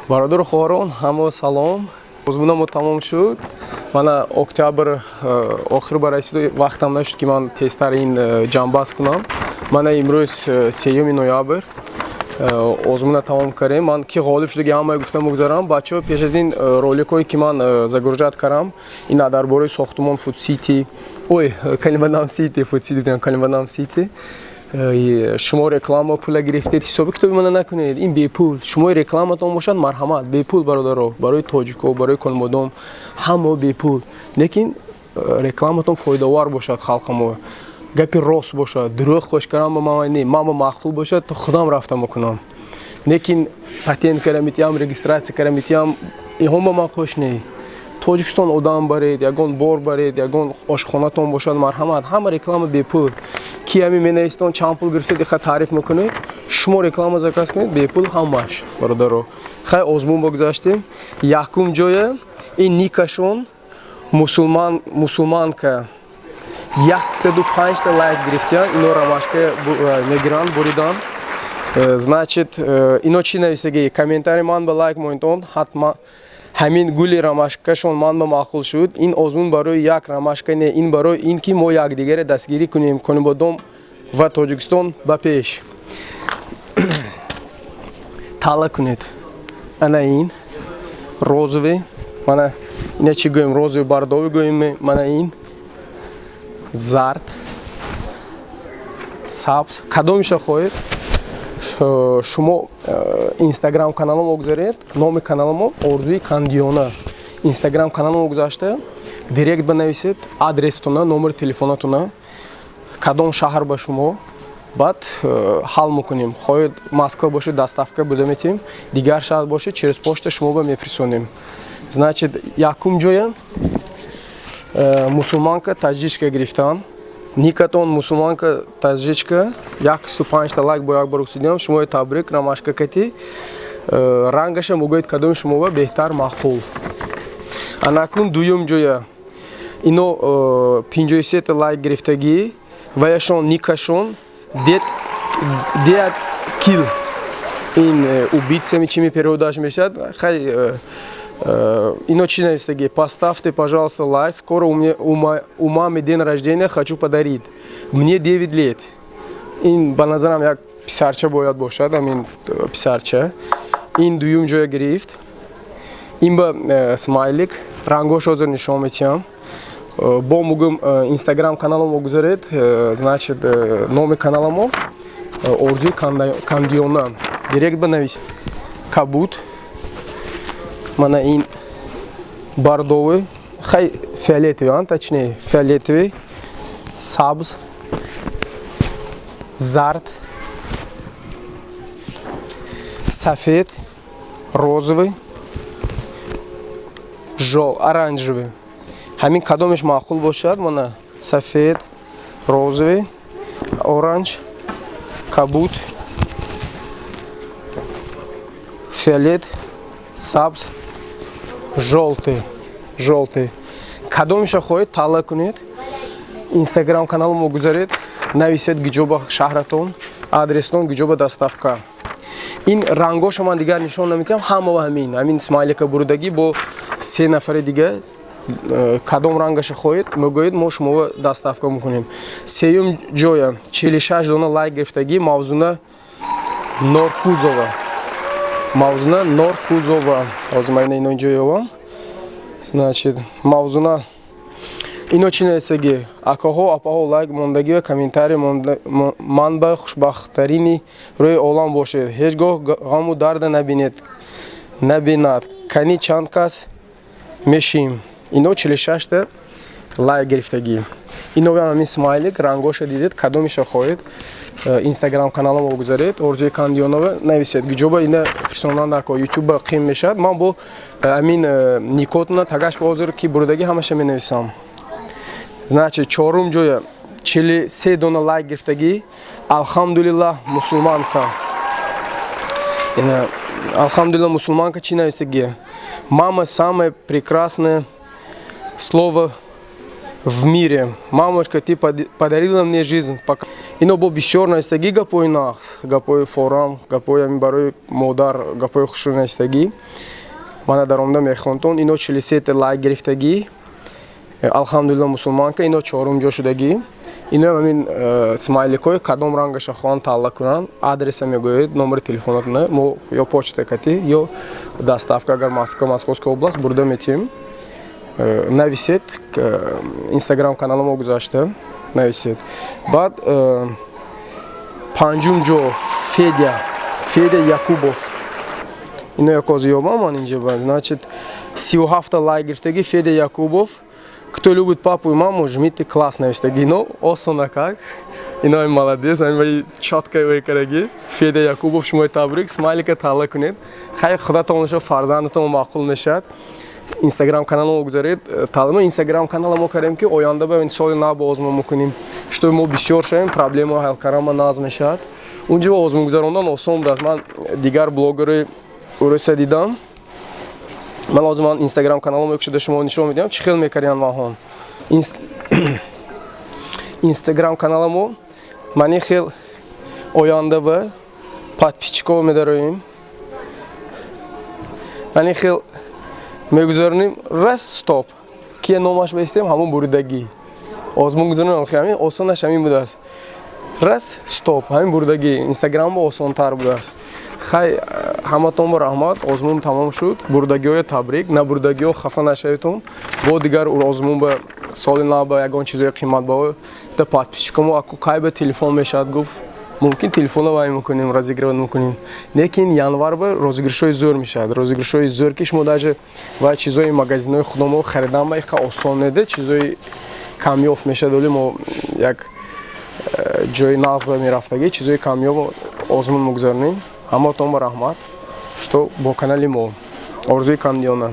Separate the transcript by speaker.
Speaker 1: Бародару хоҳарон, ҳамо салом. Озмунамо тамом шуд. Мана октябр охир ба расиду, вақтам нашуд, ки ман тезтар ин ҷамъбаст кунам. Мана имрӯз 3 ноябр озмуна тамом кардем. Ман ки ғолиб шудаги, ҳамаи гуфта мегузарам. Бачаҳо, пеш аз ин роликҳое, ки ман загружать кардам, ин дар бораи сохтумон Фудсити, ой, Канибадам Сити, Фудсити, Канибадам Сити. Шумо реклама пула гирифтед, ҳисоби китоби мана накунед, ин бепул. Шумо рекламатон бошад, марҳамат, бепул. Бародаро, барои тоҷико, барои Конибодом ҳамо бепул, лекин рекламатон фоидаовар бошад, халқамо, гапи рост бошад. Дурӯғ хош кардам ба ман не, ман ба маъқул бошад, худам рафта мекунам, лекин патент кара метиҳам, регистрация кара метиҳам, инҳо ба ман хуш не. Тоҷикистон одам баред, ягон бор баред, ягон ошхонатон бошад, марҳамат, ҳама реклама бепул. Ки ҳами менависитон, чанд пул гирифтед, иха таъриф мекунед. Шумо реклама заказ кунед, бепул ҳамаш. Бародаро, хай, озмун богузаштем. Якум ҷоя ин никашон мусулман, мусулманка, 105-та лайк гирифтиян. Ино ромашка мегиранд, буридан. Значит, ино чӣ нависаги? Комментарий: ман ба лайк монитон, ҳатман ҳамин гули ромашкашон ман ба маъқул шуд. Ин озмун барои як ромашка не, ин барои ин ки мо якдигаре дастгирӣ кунем. Конибодом ва Тоҷикистон ба пеш. Тала кунед. Ана ин розовый, мана ина чӣ гӯем, розовый, бордовый гӯем. Мана ин зард, сабз, кадомиша хоҳед. Шумо инстаграм каналамо гузаред, номи каналамо Орзуи Кандиёна. Инстаграм каналамо гузашта, директ банависед адрестона, номери телефонатона, кадом шаҳр ба шумо. Баъд ҳал мекунем. Хоҳед, Москва бошед, доставка буда метиҳем, дигар шаҳр бошед, через почта шумо ба мефирсонем. Значит, якум ҷоя мусулманка таҷичка гирифтан. Никатон мусулманка таҷичка, 105-та лайк бо як бор гусидиам. Шумои табрик, ромашка кати. Рангаша мегӯед, кадоми шумова беҳтар маъқул. Анакун дуюм ҷоя ино 53-та лайк гирифтагӣ, ваяшон никашон Дед Кил. Ин убийца ми, чими переводаш мешавад. Хай, ино чӣ навистагӣ? Поставьте, пожалуйста, лайк, скоро у мамы день рождения, хочу подарить, мне 9 лет. Ин ба назарам як писарча бояд бошад. Амин писарча. Ин дуюм ҷоя гирифт. Ин ба смайлик, рангош ҳозир нишон метиҳам. Бо мугум, инстаграм каналамо гузаред. Значит, номи каналамо Орзуи Кандиёна. Директ банавис. Кабуд, мана ин бордовый, хай, фиолетовый, точнее фиолетовый, сабз, зард, сафед, розовый, жол, оранжевый. Ҳамин кадомеш маъқул бошад. Мана сафед, розовый, оранж, кабуд, фиолет, сабз, жёлтый, жёлтый. Кадомеша хоҳед, тала кунед, инстаграм каналамо гузаред, нависед гиҷоба шаҳратон, адрестон, гиҷоба доставка. Ин рангоша ман дигар нишон наметиҳам. Ҳамава ҳамин смайлика буридагӣ бо се нафари дига. Кадом рангаша хоҳед, мегӯед, мо шуморо доставка мекунем. Сеюм ҷоя 46 дона лайк гирифтагӣ, Мавзуна Норкузова, Мавзуна Норкузова. Ҳозир ман ино инҷо ёвам. Значит, Мавзуна. Ино чӣ навистагӣ? Акаҳо, апаҳо, лайк мондагӣ ва комментарий ман ба хушбахттарини рӯи олам бошед, ҳеҷ гоҳ ғаму дарда набинед, набинад. Кани, чанд кас мешим? Ино 46-та лайк гирифтагӣ. Иноам ҳамин смайлик, рангоша дидед. Кадомиша хоҳед, инстаграм каналамо гузаред, Орзуи Кандиёнова, нависед гиҷоба. Ина фирсондан дар ко ютуба қим мешавад. Ман бо ҳамин никотна тагаш ба ҳозир ки бурдагӣ, ҳамаша менависам. Значит, чорум ҷоя 43 дона лайк гирифтагӣ, Алҳамдулиллаҳ мусулманка. Ина Алҳамдулиллаҳ мусулманка чӣ навистагӣ? Мама — самое прекрасное слово. в мире. Мамочка, ты подарила мне жизнь. Ино бо бисёр навистагӣ, гапои нағз, гапои форам, гапои ҳамин барои модар, гапои хушрӯ навистагӣ. Мана даромада мехонтон. Ино 43 лайк гирифтагӣ. Алҳамдулилла, мусулманка. Ино чорум ҷо шудагӣ. Ино ҳамин смайликҳои кадом рангаша хоҳанд, тааллуқ кунанд, адреса мегӯед, номери телефонатона, мо ё почта кати, ё доставка, агар Москва, Московская область, бурда метиҳем. Нависед, Инстаграм канала мо гузашта нависед. Баъд панҷум ҷо Федя, Федя Якубов. Ино якоз ёбам ман инҷа. Значит, 37 лайк гирифтагӣ Федя Якубов. «Кто любит папу и маму, жмите класс» навиштагӣ. Ино осона как. Ино молодец, ами чётко вай кардаги. Федя Якубов, шумои табрик, смайлика тааллуқ кунед. Хай, худатон шо, фарзандатон маъқул мешавад. Инстаграм канала мо гузаред. Таълима Инстаграм канала мо кардем, ки оянда ба соли нав ба озмун мекунем. Что мо бисёр шавем, проблема ҳал кардан наз мешавад. Унҷо озмун гузарондан осон будааст. Ман дигар блогери уруса дидам. Ман ҳозир ман Инстаграм каналам шуда шумо нишон медиҳам, чӣ хел мекардиян маҳон. Инстаграм каналамо мани хел оянда ба подписчиков медароем. Мани хел мегузаронем, раз, стоп. Кия номаш баистем, ҳамон буридагӣ. Озмун гузаронем, ҳамин осонаш ҳамин будааст. Раз, стоп, ҳамин бурдагӣ. Инстаграм осонтар будааст. Хай, ҳаматон бо раҳмат, озмун тамом шуд. Бурдагиҳоя табрик, набурдагиҳо хафа нашаведтон. Бо дигар озмун ба соли нав ба ягон чизои қиматбаҳо да подписчикомо аку кай ба телефон мешавад, гуфт, мумкин телефона вай мекунем, разыгрывать мекунем. Лекин январ ба розыгрышҳои зӯр мешавад, розыгрышҳои зӯр, ки шумо даже вай чизои магазинҳои худамо харидан ба иқа осон неде, чизои камёб мешавад. Оли мо як ҷои нағз ба мерафтагӣ, чизои камёб озмун мегузаронем. Ҳаматон ба раҳмат, что бо канали мо. Орзуи Камдиёна.